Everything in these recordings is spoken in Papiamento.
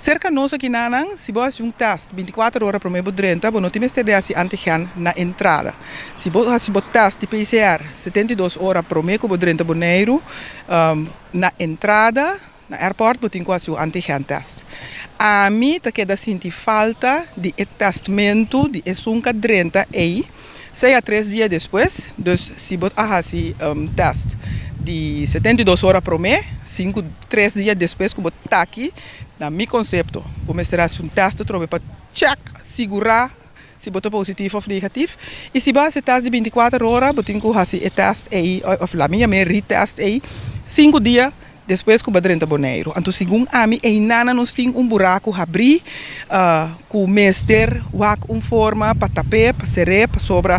Serka nos akinan, si bo hasi un test 24 ora promé bo drenta, bo no tin mester di hasi antigen na entrada. Si bo hasi bo test di PCR 72 ora promé ku bo drenta Boneiru, na entrada na airport bo tin ku hasi un antigen test. Ami ta keda sinti falta di e testmentu di esun ku a drenta ei, sea 3 dia despues. Dus si bo a hasi test di 72 ora promé, 5, 3 dia despues ku bo t'aki, na mi konsepto, bo mester hasi un test atrobe pa check, sigurá si bo ta positivo òf negativo. I si bo hasi test di 24 ora, bo tin ku hasi e test ei, òf laga mi yam'é retest ei, 5 dia despues ku bo a drenta Boneiru. Anto, segun ami, einan nos tin un buraku habrí, ku mester wak un forma pa tap'é, pa ser'é, pasobra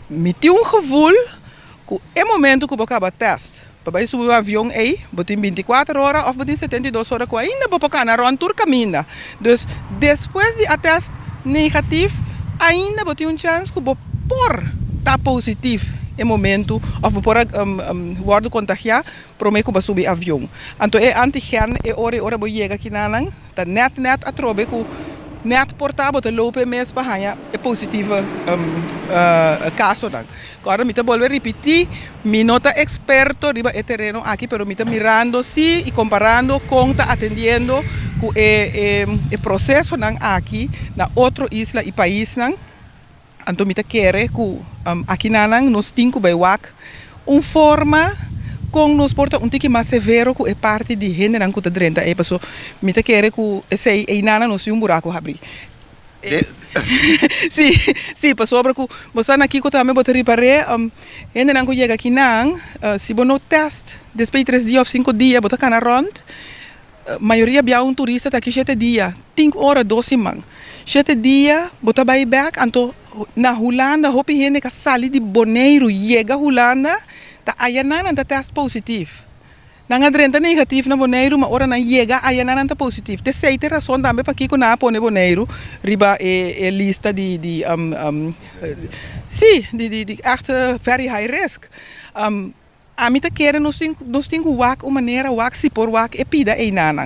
mi tin un gevoel ku e momento ku bo kaba test, pa bai subi avion ei, bo tin 24 ora òf bo tin 72 ora ku ainda bo por kana rònt tur kaminda. Dus despues di a test negativo, ainda bo tin un chèns ku bo por ta positivo e momento òf bo por wòrdu kontagiá promé ku bo subi avion. Anto e antigen e ora e ora bo yega akinan, ta net net atrobe ku net por ta bo ta loop mes pa haña e positivo kasonan. Awor mi ta bolbe ripití, mi no ta eksperto riba e tereno aki, pero mi ta mirando si i komparando kon ta atendiendo ku e prosesonan aki na otro isla i paisnan. Anto mi ta kere ku akinan nos tin ku bai wak un forma kon nos por ta un tiki mas severo ku e parti di hendenan ku ta drenta ei, paso mi ta kere ku esei einan nos tin un buraku habrí. Si, pasobra ku bo sa na kiko tambe bo ta ripar'é, hendenan ku yega akinan, si bo no test despues di 3 dia òf 5 dia, bo ta kana rònt. Mayoria bia un turista ta aki 7 dia, 5 ora, 2 siman. 7 dia, bo ta bai bèk. Anto na Hulanda, hopi hende ku sali di Boneiru, yega Hulanda, ta ayanan nan ta test positivo. Nan a drenta negativo na Boneiru, ma ora nan yega ayanan nan ta positivo. T'esei ta e rason tambe pakiko nan a pone Boneiru riba e lista di echt very high risk. Ami ta kere nos tin ku wak un manera, wak si por wak e pida einan.